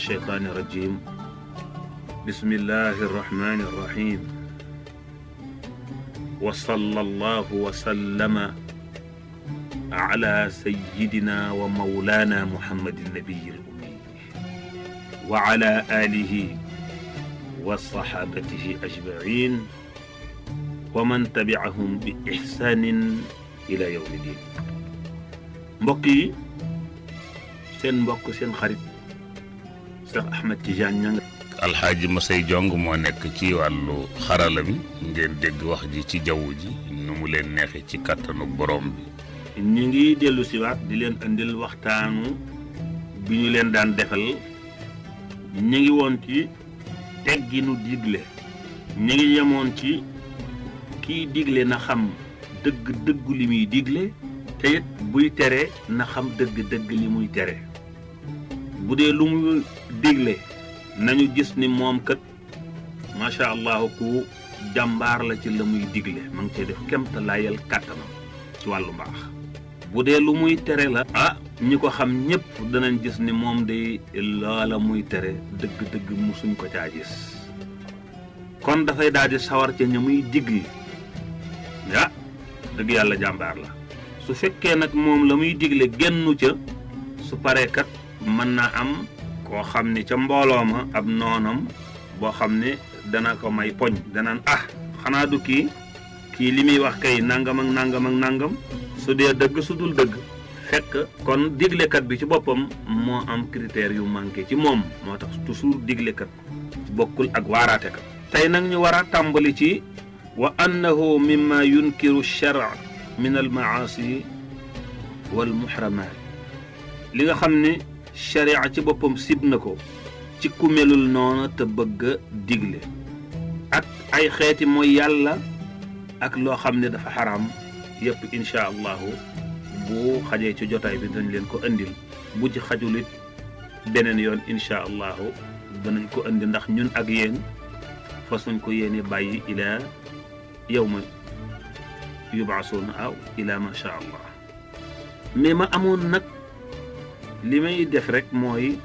الشيطان الرجيم بسم الله الرحمن الرحيم وصلى الله وسلم على سيدنا ومولانا محمد النبي الأمي وعلى آله وصحابته أجمعين ومن تبعهم بإحسان إلى يوم الدين. mbokki seen mbokk seen xarit Cheikh Ahmed Tidiane Niang alxaaji Masey Jong moo nekk ci wàllu xarala bi ngeen dégg wax ji ci jaww ji nu mu leen neexee ci kàttanu borom bi. ñu ngi dellu siwaat di leen andil waxtaanu bi ñu leen daan defal ñu ngi woon ci tegginu digle ñu ngi yemoon ci kiy digle na xam dëgg li muy digle te it buy tere na xam dëgg li muy tere bu dee lu muy digle nañu gis ni moom kat macha allah ku jàmbaar la ci la muy digle ma ngi cee def kemtalaayal kàttanam ci wàllu mbaax bu dee lu muy tere la ñi ko xam ñëpp danañ gis ni moom day loola muy tere dëgg musuñ ko caa gis kon dafay daal di sawar ca ña muy digle dëgg yàlla jàmbaar la su fekkee nag moom la muy digle génnu ca su paree kat mën naa am koo xam ne ca mbooloo ma ab noonam boo xam ne dana ko may poñ danaan xanaa du kii li muy wax kay nangam ak nangam su dee dëgg su dul dëgg fekk kon diglekat bi ci boppam moo am critère yu manqué ci moom moo tax toujours diglekat bokkul ak waaraatekat. tey nag ñu war a tàmbali ci wa annahu mimma yunkiru shar' min al maasi wal muhramat li nga xam ne sharia ci boppam sib na ko ci ku melul noona te bëgg a digle ak ay xeeti mooy yàlla ak loo xam ne dafa xaraam yëpp insha allahu bu xajee ci jotaay bi dañ leen ko andil bu ci xajulit beneen yoon insha allahu danañ ko andi ndax ñun ak yéen fasuñ ko yéene bàyyi ila yawma yub'asuna aw ila ma sha allah mais ma amoon nag li may def rek mooy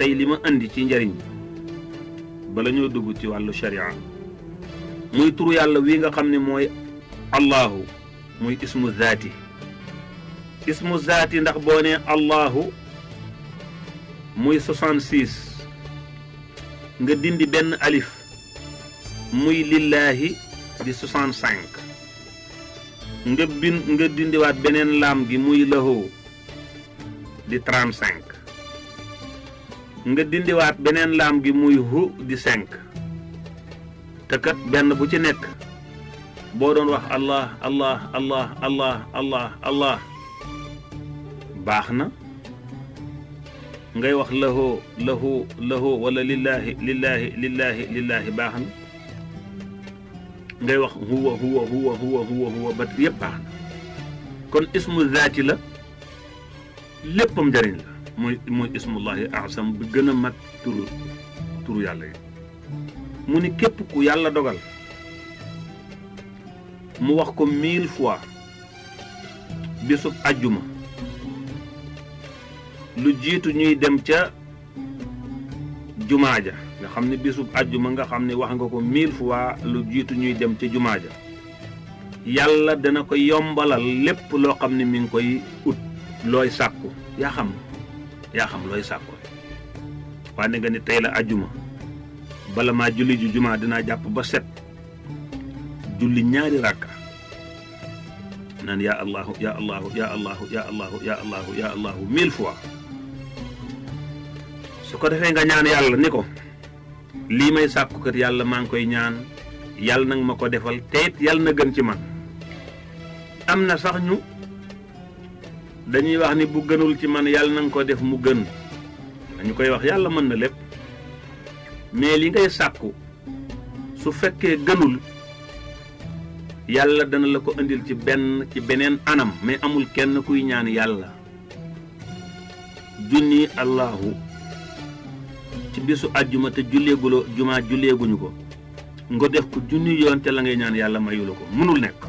tey li ma andi ci njariñ bala ñoo dugg ci wàllu sharia muy turu yàlla wi nga xam ne mooy allahu muy ismu zaati ndax boo nee allahu muy 66 nga dindi benn alif muy lillahi di 65 nga dindiwaat beneen laam gi muy lahu di 35 nga dindiwaat beneen laam gi muy hu di 5 te kat benn bu ci nekk boo doon wax allah allah allah allah allah allah baax na ngay wax lahu wala lillahi baax na ngay wax huwa ba yëpp baax na kon ismu zaati la léppam njëriñ la muy ismullahi asam bi gën a mag turu yàlla yi mu ni képp ku yàlla dogal mu wax ko 1000 fois bisub ajjuma lu jiitu ñuy dem ca jumaa ja nga xam ne bisub ajjuma nga xam ne wax nga ko 1000 fois lu jiitu ñuy dem ca jumaa ja yàlla dana ko yombalal lépp loo xam ne mi ngi koy ut looy sàkku yaa xam looy sàkku waaye nga ni tey la ajjuma bala maa julli ju jumaa dinaa jàpp ba set julli ñaari rakka naan yaa allahu yaa allahu yaa allahu yaa allahu yaa allahu yaa allahu 1000 fois su ko defee nga ñaan yàlla ni ko lii may sàkku kat yàlla maa ngi koy ñaan yàlla nag ma ko defal te it yàlla na gën ci man am na sax ñu dañuy wax ni bu gënul ci man yàlla na nga ko def mu gën dañu koy wax yàlla mën na lépp mais li ngay sàkku su fekkee gënul yàlla dana la ko indil ci beneen anam mais amul kenn kuy ñaan yàlla junni allahu ci bisu àjjuma te julleeguñu ko nga def ko junni yoon te la ngay ñaan yàlla mayu la ko mënul nekk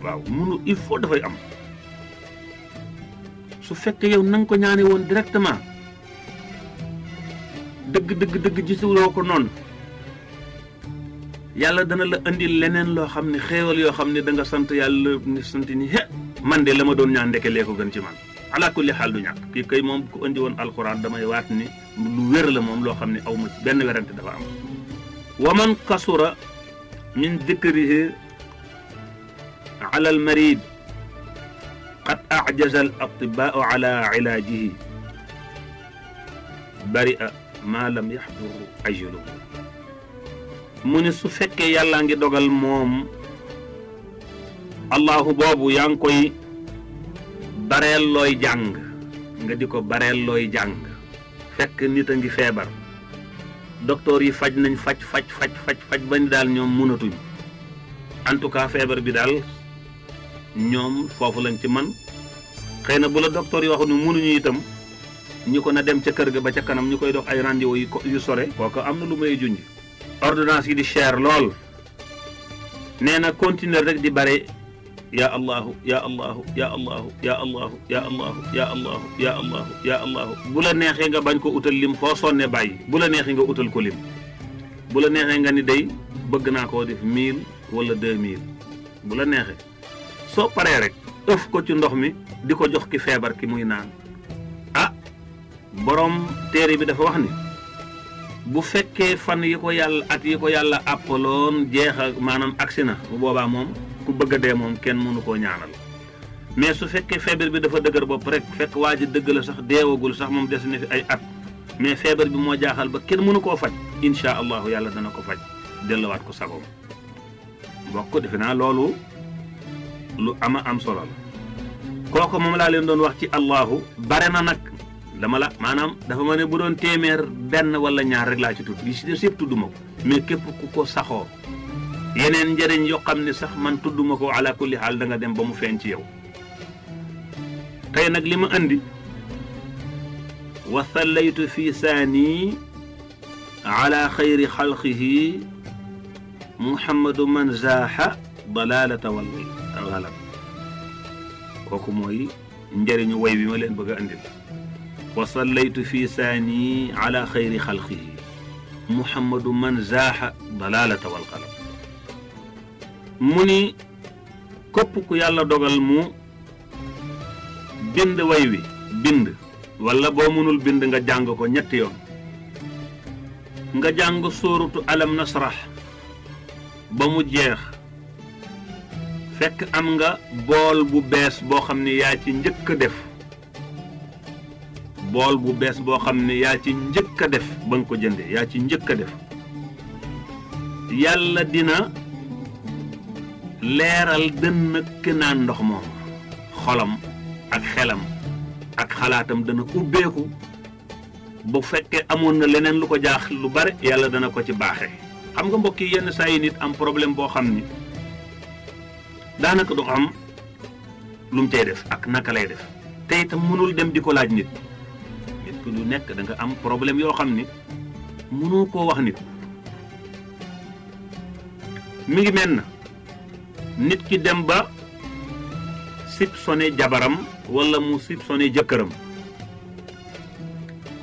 waaw mënul il faut dafay am su fekkee yow na nga ko ñaane woon directement dëgg gisuloo ko noonu yàlla dana la andil leneen loo xam ne xéewal yoo xam ne da nga sant yàlla ni sant ni man de la ma doon ñaan ndeke lee ko gën ci man ala kulli xaal du ñàkk kii kay moom ku andi woon alxuraan damay waat ni lu wér la moom loo xam ne aw ma ci benn werante dafa am wa man kasura min dikrihi ala al marid qad ajaza al atibau ala ilaajihi bari'a ma lam yaxdur ajaluhu mu ne su fekkee yàllaa ngi dogal moom allahu boobu yaa ngi koy bareel looy jàng nga di ko bareel looy jàng fekk nit a ngi feebar docteur yi faj nañ faj bañ daal ñoom mënatuñ en tout cas feebar bi daal ñoom foofu lañ ci man xëy na bu la docteur yi waxu ne mënuñu itam ñi ko na dem ca kër ga ba ca kanam ñu koy dox ay rendez-vous yu sore kooku am na lu may junj ordonnance yi di cher lool nee na continuer rek di bare ya allahu ya allahu ya allahu ya allahu ya allahu ya allahu ya allahu ya allahu bu la neexee nga bañ ko utal lim foo sonne bàyyi bu la neexee nga utal ko lim bu la neexee nga ni day bëgg naa koo def 1000 wala 2000 bu la neexee soo paree rek ëf ko ci ndox mi di ko jox ki feebar ki muy naan ah borom téere bi dafa wax ni bu fekkee fan yi ko yàlla at yi ko yàlla àppaloon jeexa maanaam agsi na bu boobaa moom ku bëgg a dee moom kenn mënu koo ñaanal mais su fekkee feebar bi dafa dëgër bopp rek fekk waa ji dëgg la sax deewagul sax moom des na fi ay at mais feebar bi moo jaaxal ba kenn mënu koo faj insha allahu yàlla dana ko faj delluwaat ko sagoom mbokk defe naa loolu lu ama am solo la kooku moom laa leen doon wax ci allahu bare na nag dama la maanaam dafa ma ne bu doon téeméer benn wala ñaar rek laa ci tudd yi si des yëpp tudduma ko mais képp ku ko saxoo yeneen njëriñ yoo xam ne sax man tudduma ko ala kulli xaal da nga dem ba mu feeñ ci yow tey nag li ma andi wa sallaytu fi saani ala xayri xalqihi muhammadu man zaaxa dalalata wal galab kooku mooy njëriñu way bi ma leen bëgg a andil wa sallaytu fi saani ala xayri xalqihi muhammadu man zaaxa dalalata wal galab mu ni képp ku yàlla dogal mu bind way wi bind wala boo mënul bind nga jàng ko ñetti yoon nga jàng sóoratu alam nasrah ba mu jeex fekk am nga bool bu bees boo xam ne yaa ci njëkk a def bool bu bees boo xam ne yaa ci njëkk a def ba nga ko jëndee yaa ci njëkk a def yàlla dina leeral dënn ki naan ndox moom xolam ak xelam ak xalaatam dana ubbeeku bu fekkee amoon na leneen lu ko jaax lu bare yàlla dana ko ci baaxee xam nga mbokk yi yenn saa yi nit am problème boo xam ni daanaka du am lu mu cay def ak naka lay def te itam mënul dem di ko laaj nit ku lu nekk da nga am problème yoo xam ni mënoo koo wax nit mi ngi mel na nit ki dem ba sib sone jabaram wala mu sib sone jëkkëram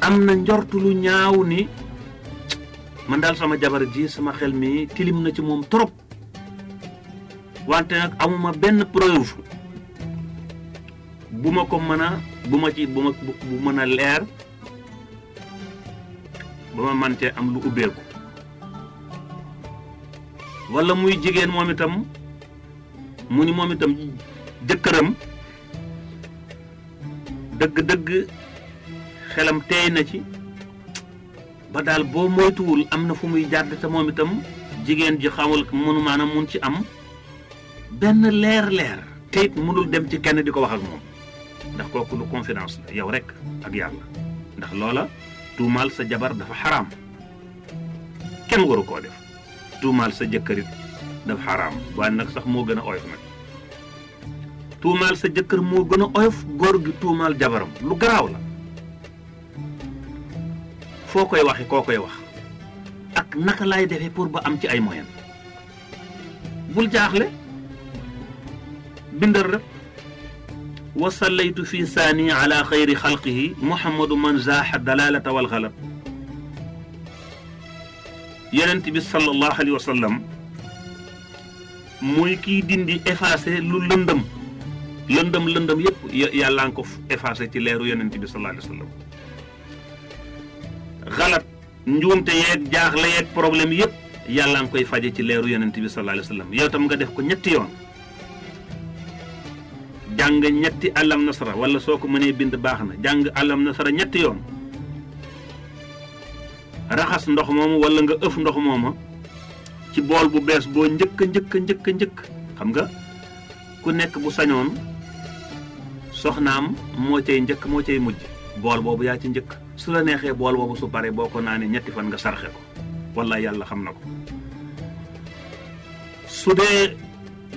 am na njortu lu ñaaw ni man daal sama jabar ji sama xel mi tilim na ci moom trop wante nag amuma benn preuve bu ma ko mën a bu mën a leer ba ma man cee am lu ubbeeku wala muy jigéen moom itam mu ni moom itam jëkkëram dëgg-dëgg xelam teey na ci ba daal boo moytuwul am na fu muy jàdd te moom itam jigéen ji xamul mënu maanaam mun ci am benn leer te it mënul dem ci kenn di ko wax ak moom ndax kooku lu confidence la yow rek ak yàlla ndax loola tuumaal sa jabar dafa xaraam kenn waru koo def tuumaal sa jëkkërit dafa xaraam waaye nag sax moo gën a oyof nag tuumaal sa jëkkër moo gën a oyof góor gi tuumaal jabaram lu garaaw la foo koy waxe koo koy wax ak naka laay defee pour ba am ci ay moyen bul jaaxle bindal rek wa sallaytu fi saani ala xayri xalqihi muhammadu man zaaxa dalalata wal xalab yonent bi sallallahu alayhi wa sallam mooy kiy dindi effacé lu lëndëm yépp yàlla nga ko effacé ci leeru yonent bi sallallahu alayhi wa sallam xalat njuumte yeeg jaaxle yeeg problème yépp yàlla nga koy faje ci leeru yonent bi sallallahu alayhi wa sallam yow tam nga def ko ñetti yoon jàng ñetti alam nasara wala soo ko mënee bind baax na jàng alam nasara ñetti yoon raxas ndox moomu wala nga ëf ndox mooma ci bool bu bees boo njëkk xam nga ku nekk bu sañoon soxnaam moo cay njëkk moo cay mujj bool boobu yaa ci njëkk su la neexee bool boobu su paree boo ko naanee ñetti fan nga sarxe ko walla yàlla xam na ko su dee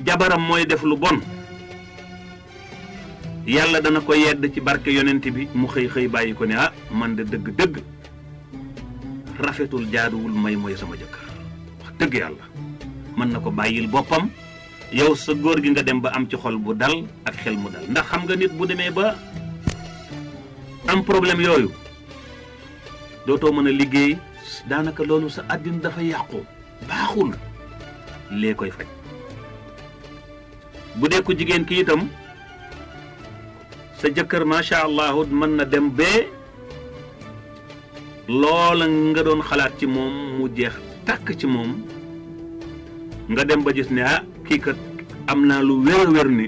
jabaram mooy def lu bon yàlla dana ko yedd ci barke yonent bi mu xëy bàyyi ko ne ah man de dëgg rafetul jaaduwul mooy sama jëkkër wax dëgg yàlla mën na ko bàyyil boppam yow sa góor gi nga dem ba am ci xol bu dal ak xel mu dal ndax xam nga nit bu demee ba am problème yooyu dootoo mën a liggéey daanaka loolu sa àddina dafa yàqu baaxul lee koy faj bu dee ko jigéen ki itam sa jëkkër macha allah mën na dem bee loola nga doon xalaat ci moom mu jeex tàkk ci moom nga dem ba gis ne ah kii kat am naa lu wér ni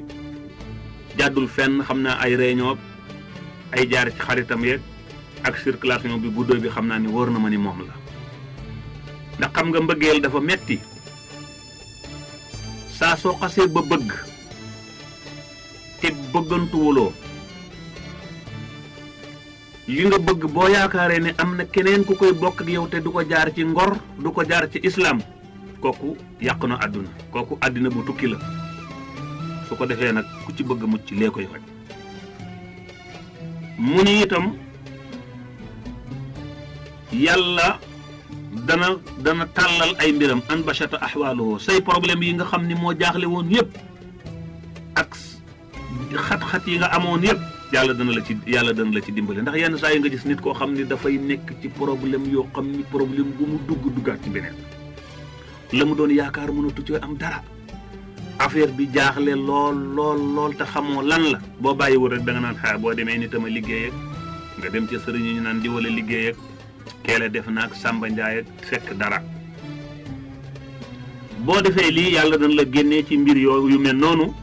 jàddul fenn xam naa ay réunion ay jaar ci xaritam yeeg ak circulation bi guddoo bi xam naa ni wóor na ma ni moom la ndax xam nga mbëggeel dafa metti saa soo xasee ba bëgg te bëggantuwuloo li nga bëgg boo yaakaaree ne am na keneen ku koy bokk ak yow te du ko jaar ci ngor du ko jaar ci islam kooku yàq na àdduna kooku àddina bu tukki la su ko defee nag ku ci bëgg mucc lee koy faj mu ni itam yàlla dana tàllal ay mbiram an bashata ahwaaluhu say problème yi nga xam ni moo jaaxle woon yépp ak xat-xat yi nga amoon yépp yàlla dana la ci dimbale ndax yenn saa yi nga gis nit koo xam ni dafay nekk ci problème yoo xam ni problème bu mu duggaat ci beneen la mu doon yaakaar mënatu ci am dara affaire bi jaaxle lool te xamoo lan la boo bàyyiwul rek da nga naan xaar boo demee ni tama liggéey ak nga dem ci sëriñ ñu naan di wala liggéey ak keele def naag Samba Ndiaye ak fekk dara boo defee lii yàlla dana la génnee ci mbir yu mel noonu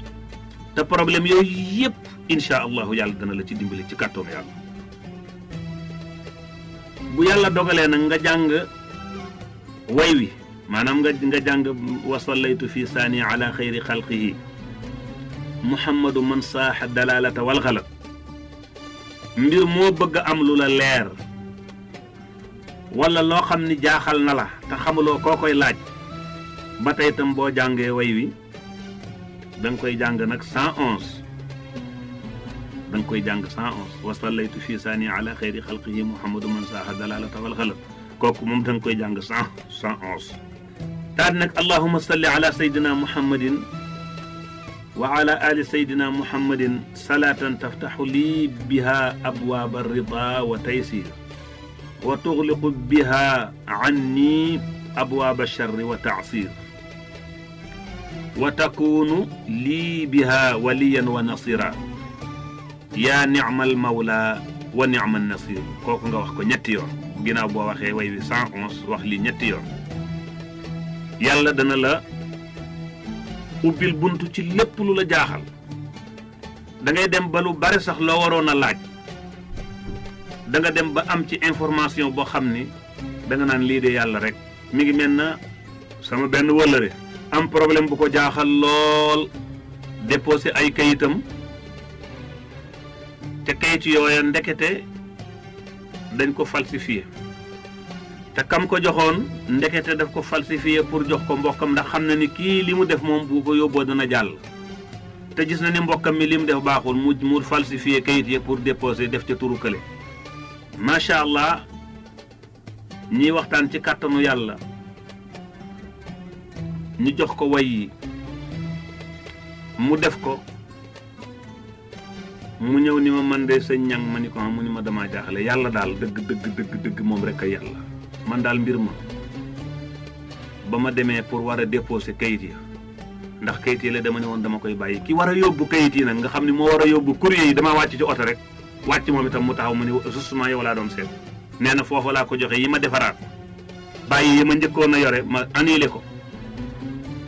te problème yooyu yépp insha allahu yàlla dana la ci dimbali ci kàttoon yàlla bu yàlla dogalee nag nga jàng way wi maanaam nga jàng wasallaytu fi saani ala xayri xalqihi muhammadu man saaxa dalalata wal xalat mbir moo bëgg am lu la leer wala loo xam ni jaaxal na la te xamuloo koo koy laaj ba tey tam boo jàngee way wi da nga koy jàng nag 111 da nga koy jàng 111 wasallaytu fi saani ala xayri xalqihi muhammadu man saaxa dalalata wal xalat kooku moom da nga koy jàng 111 daal nag allahuma salli ala sayyidina muhammadin wa ala ali sayyidina muhammadin salatan taftaxu lii biha abwaaba rida wa taysir wa tuxliqu biha anni abwaaba charri wa taasir wa takunu lii biha waliyan wa nasira yaa nicma almawla wa nicma annasir kooku nga wax ko ñetti yoon ginnaaw boo waxee way wi 111 wax li ñetti yoon yàlla dana la ubbil buntu ci lépp lu la jaaxal da ngay dem ba lu bari sax loo waroon a laaj da nga dem ba am ci information boo xam ni da nga naan lii de yàlla rek mi ngi mel na sama benn wëllëre am problème bu ko jaaxal lool déposé ay kayitam te kayit yooya ndekete dañ ko falsifié te kam ko joxoon ndekete daf ko falsifié pour jox ko mbokkam ndax xam na ni kii li mu def moom bu ko yóbboo dana jàll te gis na ni mbokkam mi li mu def baaxul mu falsifié kayit yi pour déposer def ca turu kële macha allah ñiy waxtaan ci kàttanu yàlla ñu jox ko way yi mu def ko mu ñëw ni ma man de sëñ ñang ma ni ko mu ni ma damaa jaaxle yàlla daal dëgg moom rek a yàlla man daal mbir ma ba ma demee pour war a déposer kayit yi ndax kayit yi la dama ne woon dama koy bàyyi ki war a yóbbu kayit yi nag nga xam ne moo war a yóbbu courrier yi dama wàcc ci oto rek wàcc moom itam mu taxaw mu ne justement yow laa doon seet nee na foofa laa ko joxe yi ma defaraat bàyyi yi ma njëkkoon a yore ma annulé ko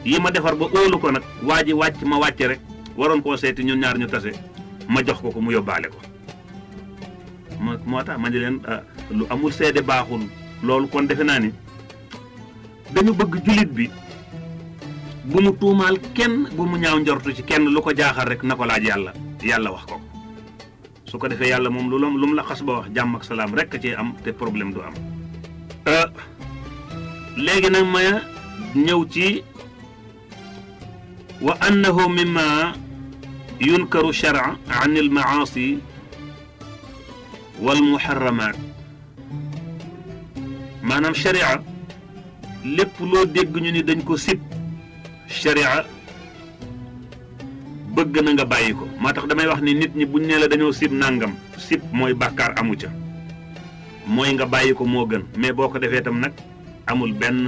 yi ma defar ba óolu ko nag waa ji wàcc ma wàcce rek waroon koo seeti ñun ñaar ñu tase ma jox ko mu yóbbaale ko moo tax ma ne leen lu amul seede baaxul loolu kon defe naa ni dañu bëgg jullit bi bu mu tuumaal kenn bu mu ñaaw njortu ci kenn lu ko jaaxal rek na ko laaj yàlla wax ko su ko defee yàlla moom lu mu la xas ba wax jàmm ak salaam rek a ci am te problème du am léegi nag ma ñëw ci wa annahu mimma yunkaru shar'a an al maasi wal muharramat maanaam sharia lépp loo dégg ñu ni dañ ko sib sharia bëgg na nga bàyyi ko moo tax damay wax ni nit ñi buñ nee la dañoo sib nangam sib mooy bàkkaar amu ca mooy nga bàyyi ko moo gën mais boo ko defee tam nag amul benn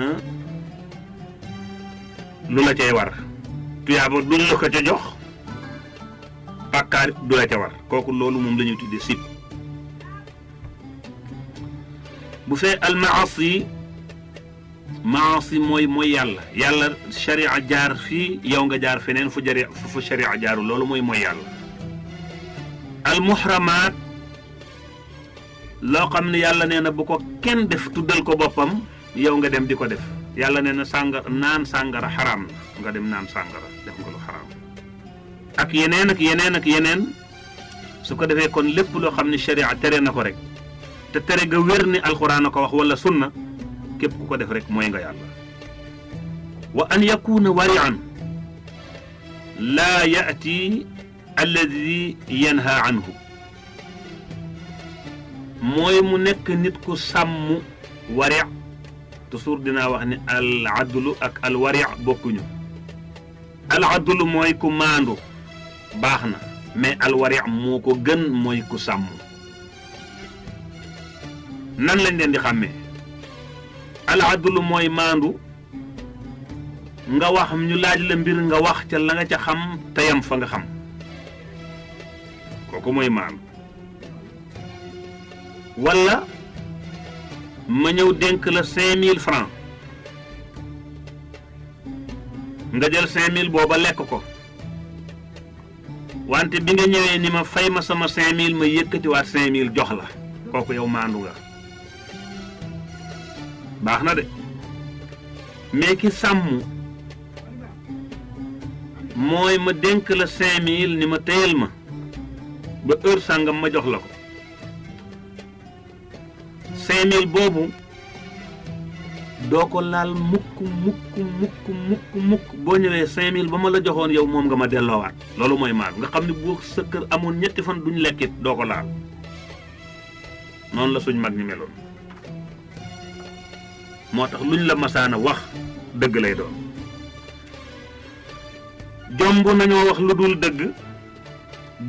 lu la cay war tuyaaba duñ la ko ca jox bàkkaar du la ca war kooku loolu moom la ñuy tuddee sib bu fee al maasi mooy yàlla sharia jaar fii yow nga jaar feneen fu sharia jaaru loolu mooy yàlla al muhramaat loo xam ne yàlla nee na bu ko kenn def tuddal ko boppam yow nga dem di ko def yàlla nee na naan sàngara xaraam na nga dem naan sàngara def nga lu xaraam ak yeneen su ko defee kon lépp loo xam ne sharia tere na ko rek te tere ga wér ni alxuraan a ko wax wala sunna képp ku ko def rek mooy nga yàlla wa an yakuna wari'an laa ya'ti alladi yanha anhu mooy mu nekk nit ku sàmm wari' toujours dinaa wax ni al adlu ak al wari' bokkuñu al adlu mooy ku maandu baax na mais al wari' moo ko gën mooy ku sàmm nan lañ leen di xàmmee al adlu mooy maandu nga wax ñu laaj la mbir nga wax ca la nga ca xam te yam fa nga xam kooku mooy maandu wala ma ñëw dénk la 5000 francs nga jël 5000 booba lekk ko wante bi nga ñëwee ni ma fay ma sama 5000 ma yëkkatiwaat 5000 jox la kooku yow maandu nga baax na de mais ki sàmm mooy ma dénk la 5000 ni ma téyel ma ba heure sàngam ma jox la ko 5000 boobu doo ko laal mukk boo ñëwee 5000 ba ma la joxoon yow moom nga ma delloowaat loolu mooy maandu nga xam ne bu sa kër amoon ñetti fan duñ lekkit doo ko laal noonu la suñ mag ñi meloon moo tax luñ la masaana wax dëgg lay doon jomb nañoo wax lu dul dëgg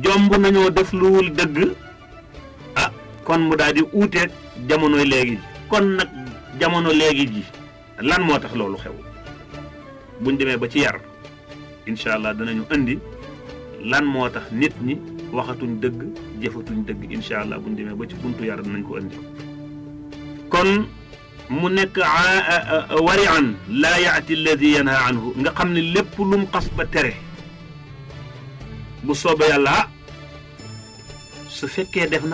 jomb nañoo def lu dul dëgg ah kon mu daal di uuteeg jamonoy léegi ji kon nag jamono léegi ji lan moo tax loolu xew buñ demee ba ci yar incha allah danañu indi lan moo tax nit ñi waxatuñ dëgg jëfatuñ dëgg incha allah buñ demee ba ci buntu yar danañ ko indi kon mu nekk wari'an laa yaati alladi yanha anhu nga xam ne lépp lu mu xas ba tere bu soobee yàlla su fekkee def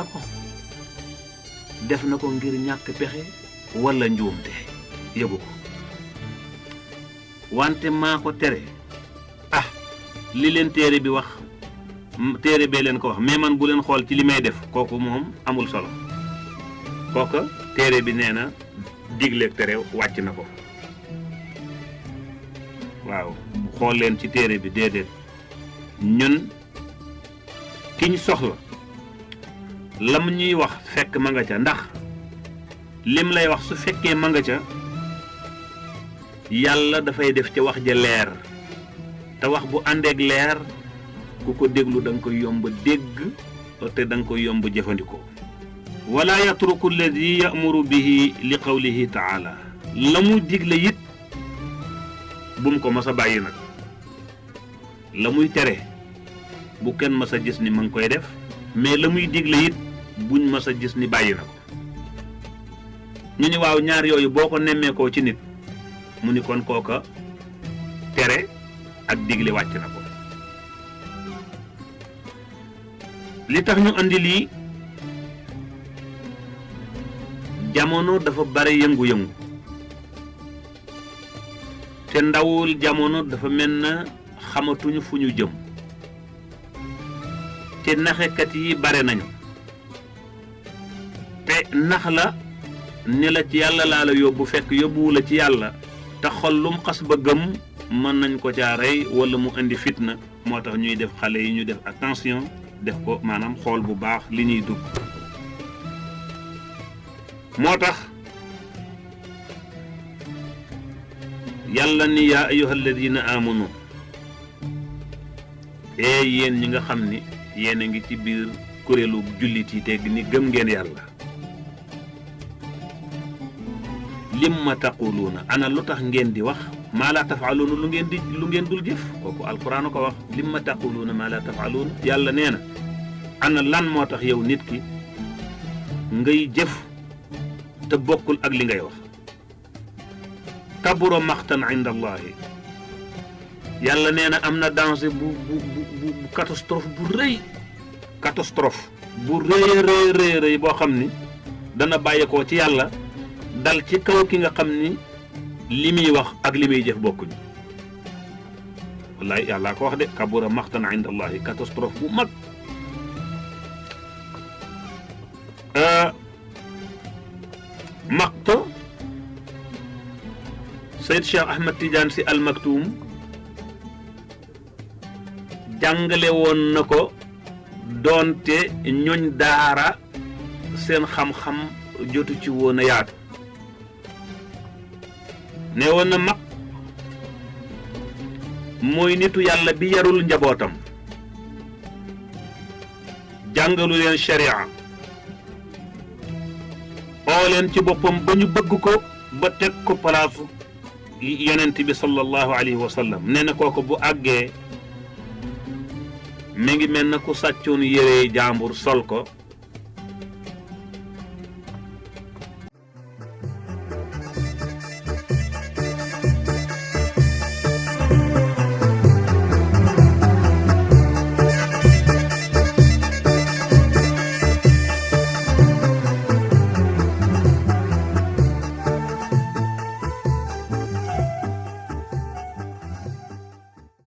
na ko ngir ñàkk pexe wala njuumte yëgu ko wante maa ko tere li leen téere bi wax téere bee leen ko wax mais man bu leen xool ci li may def kooku moom amul solo kooka téere bi nee na digleeg tere wàcc na ko waaw xool leen ci téere bi déedéet ñun ki ñu soxla lam ñuy wax fekk ma nga ca ndax lim lay wax su fekkee ma nga ca yàlla dafay def ca wax ja leer te wax bu àndeeg leer ku ko déglu da nga koy yomb dégg te da nga koy yomb jëfandikoo wala yatruku alladi ya'muru bihi li qawlihi taala la mu digle it bum ko mës a bàyyi nag la muy tere bu kenn mës a gis ni ma ngi koy def mais la muy digle it buñ mës a gis ni bàyyi na ko ñu ni waaw ñaar yooyu boo ko nemmeekoo ci nit mu ni kon kooka tere ak digle wàcc na ko li tax ñu andi lii jamono dafa bare yëngu-yëngu te ndawul jamono dafa mel na xamatuñu fu ñu jëm te naxekat yi bare nañu te nax la ni la ci yàlla laa la yóbbu fekk yóbbuwu la ci yàlla te xol lum xas ba gëm mën nañ ko caa rey wala mu indi fitna moo tax ñuy def xale yi ñu def attention def ko maanaam xool bu baax li ñuy dugg moo tax yàlla ni yaa ayyuha alladina amanu yéen ñi nga xam ni yéen a ngi ci biir kuréelu jullit yi te ni gëm ngeen yàlla limma taquluuna ana lu tax ngeen di wax maa laa tafaaluuna lu ngeen dul jëf kooku alquran ko wax limma taquluuna maa laa tafaaluuna yàlla nee na ana lan moo tax yow nit ki ngay jëf te bokkul ak li ngay wax kabura maxtan inda allahi yàlla nee na am na danger bu catastrophe bu rëy boo xam ni dana bàyyeekoo ci yàlla dal ci kaw ki nga xam ni li muy wax ak li muy jëf bokkuñu wallahi yàlla ko wax de kabura maxtan inda allahi catastrophe bu mag maqta Seyd Cheikh Ahmad Tidiane Sy Al Maktoum jàngale woon na ko doonte ñooñ daara seen xam-xam jotu ci woon a yaatu ne woon na mag mooy nitu yàlla bi yarul njabootam jàngalu leen sharia oo leen ci boppam ba ñu bëgg ko ba teg ko palaasu yonent bi sallallahu alayhi wa sallam nee na kooku bu àggee mi ngi mel na ku sàccoon yére jàmbur sol ko